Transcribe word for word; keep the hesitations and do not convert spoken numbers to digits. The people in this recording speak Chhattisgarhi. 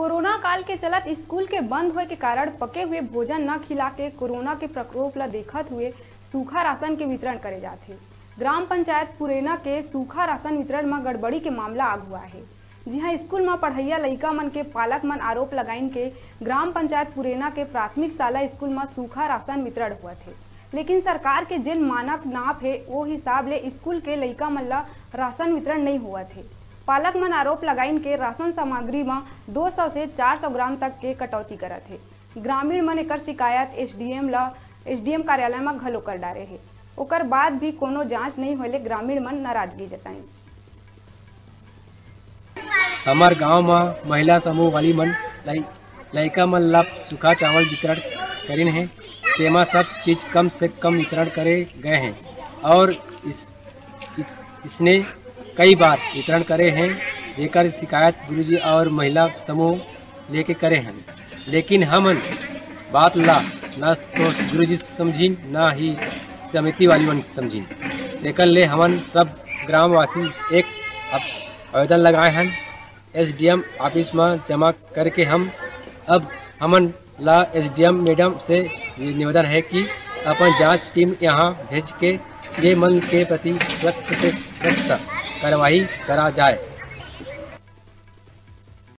कोरोना काल के चलत स्कूल के बंद होए के कारण पके हुए भोजन न खिला के कोरोना के प्रकोप ल देखत हुए सूखा राशन के वितरण करे जाथे। ग्राम पंचायत पुरेना के सूखा राशन वितरण म गड़बड़ी के मामला आगू आए हे, जिहां स्कूल म पढ़इया लइका मन के पालक मन आरोप लगाइन के ग्राम पंचायत पुरेना के प्राथमिक शाला स्कूल म सूखा राशन वितरण होवत हे, लेकिन सरकार के जेन मानक नाप हे, ओ हिसाब ले स्कूल के लइका मन ल राशन वितरण नइ होवत हे। पालक मन आरोप लगाइन के राशन सामग्री म दो सौ से चार सौ ग्राम तक के कटौती करत हे। ग्रामीण मन एकर शिकायत एसडीएम ल, एसडीएम कार्यालय म घलो कर डारे हे। ओकर बाद भी कोनो जांच नइ होए ले ग्रामीण मन नाराजगी जताइन। हमर गांव म महिला समूह वाली मन लइ-, लइका मन ला सूखा चावल वितरण करिन हे, तेमा सब चीज कम से कम वितरण करे गए हैं और इस, इस, इसने कई बार वितरण करे हैं, जेकर शिकायत गुरुजी और महिला समूह लेके करे हैं, लेकिन हमन बात ला न तो गुरुजी समझिन, न ही समिति वाली मन समझिन। तेकर ले हमन सब ग्रामवासी एक आवेदन लगाए हन एसडीएम ऑफिस में जमा करके। हम अब हमन ला एसडीएम मैडम से ये निवेदन है कि अपन जांच टीम यहाँ भेज के ये मन के प्रति सख्त से सख्त कार्रवाई करा जाए।